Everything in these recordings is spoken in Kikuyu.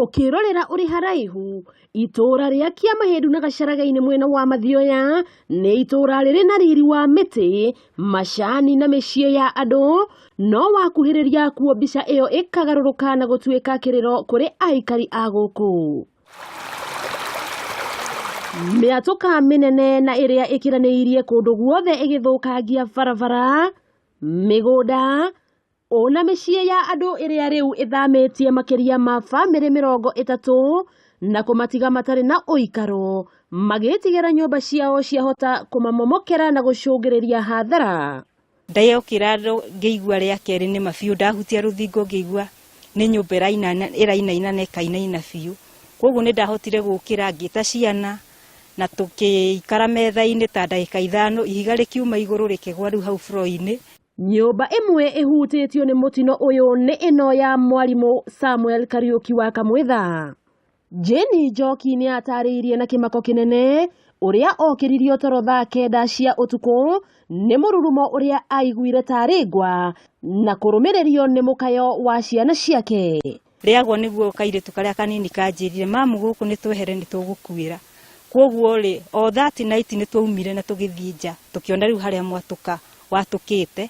Ũkĩrorera ũrĩ haraihu, itũũra rĩa Kĩamahĩndu na Gacharage-inĩ mwena wa Mathioya nĩ itũũra rĩrĩ na riri wa mĩtĩ, macani na mĩciĩ ya andũ, no wakuhĩrĩria kuo mbica ĩyo ĩkagarũrũka na gũtuĩka kĩrĩro kũrĩ aikari a gũkũ. Mĩatũka mĩnene na ĩrĩa ĩkĩranĩirie kũndũ guothe ĩgĩthũkangia barabara, mĩgũnda, ona mĩciĩ ya andũ ĩrĩa rĩu ĩthamĩtie makĩria ma bamĩrĩ 30 na kũmatiga matarĩ na ũikaro magĩtigĩra nyũmba ciao ciahota kũmamomokera na gũcũngĩrĩria hathara. Ndaiokĩra ngĩigua rĩa kerĩ nĩ ma biũ, ndahutia rũthingo ngĩigua nĩ nyũmba ĩrainaina na ĩkainaina biũ. Koguo nĩ ndahotire gũkĩra ngĩta ciana na tũkĩikara metha-inĩ ta ndagĩka 5, ihiga rĩkiuma igũrũ rĩkĩgwa rĩu hau floor-inĩ. Nyũmba ĩmwe ĩhutĩtio nĩ mũtino ũyũ nĩ ĩno ya mwarimũ Samuel Kariũki wa Kamwitha. Jane Njoki nĩ atarĩirie na kĩmako kĩnene ũrĩa okĩririo toro thaa 9 cia ũtukũ nĩ mũrurumo ũrĩa aiguire tarĩ ngwa na kũrũmĩrĩrio nĩ mũkayo wa ciana ciake. Rĩagwa nĩguo kairĩtu karĩa kanini kanjĩrire, mamu gũkũ nĩ twehere nĩ tũgũkuĩra. Koguo rĩ, o that night nĩ twaumire na tũgĩthiĩ nja, tũkĩona rĩu harĩa mwatũka watũkĩte.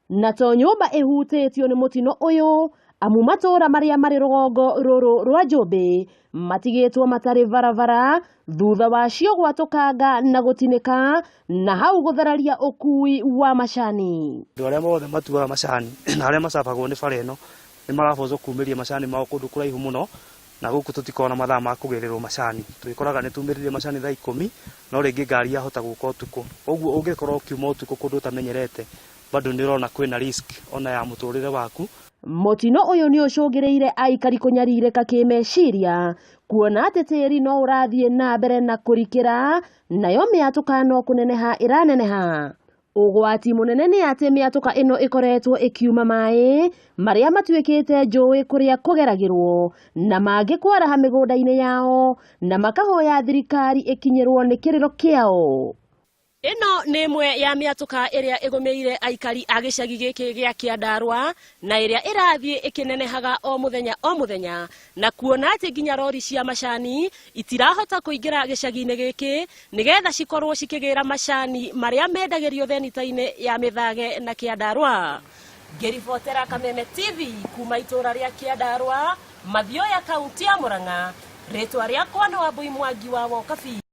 Na to nyũmba ĩhutĩtio nĩ mũtino ũyũ, amu matũũra marĩa marĩ rũgongo rũrũ rwa Njũmbĩ matigĩtwo matarĩ barabara thutha wacio gwatũkanga na gũtinĩka na hau gũthararia ũkui wa macani. Andũ arĩa mothe matuaga macani na arĩa macabagwo nĩ bara ĩno nĩ marabocwo kumĩria macani mao kũndũ kũraihu mũno, na gũkũ tũtikoragwo na mathaa ma kũgĩrĩrwo macani. Twĩkoraga nĩ tumĩrire macani thaa 10, no rĩngĩ ngari yahota gũka ũtukũ. Ũguo ũngĩkorwo ũkiuma ũtukũ kũndũ ũtamenyerete, bado nĩ ũrona kwĩna risk ona ya mũtũrĩre waku. Mũtino ũyũ nĩ ũcũngĩrĩire aikari kũnyarirĩka kĩmeciria, kuona atĩ tĩri no ũrathiĩ na mbere na kũrikĩra, nayo mĩatũka no kũneneha ĩraneneha. Ũgwati mũnene nĩ atĩ mĩatũka ĩno ĩkoretwo ĩkiuma maĩ marĩa matuĩkĩte njũĩ kũrĩa kũgeragĩrwo na mangĩ kwaraha mĩgũnda-inĩ yao na makahoya thirikari ĩkinyĩrwo nĩ kĩrĩro kĩao. Ĩno nĩ ĩmwe ya mĩatũka ĩrĩa ĩgũmĩire aikari a gĩcagi gĩkĩ gĩa Kĩandarũa na ĩrĩa ĩrathiĩ ĩkĩnenehaga o mũthenya o mũthenya, na kuona atĩ nginya rori cia macani itirahota kũingĩra gĩcagi-inĩ gĩkĩ nĩgetha cikorwo cikĩgĩra macani marĩa mendagĩrio thenita-inĩ ya Mĩthage na Kĩandarũa. Ngĩribotera Kameme TV kuma itũra rĩa Kĩandarũa, Mathioya, kaunti ya Murang'a, rĩtwa rĩakwa nĩ Wambui Mwangi wa Wokabi.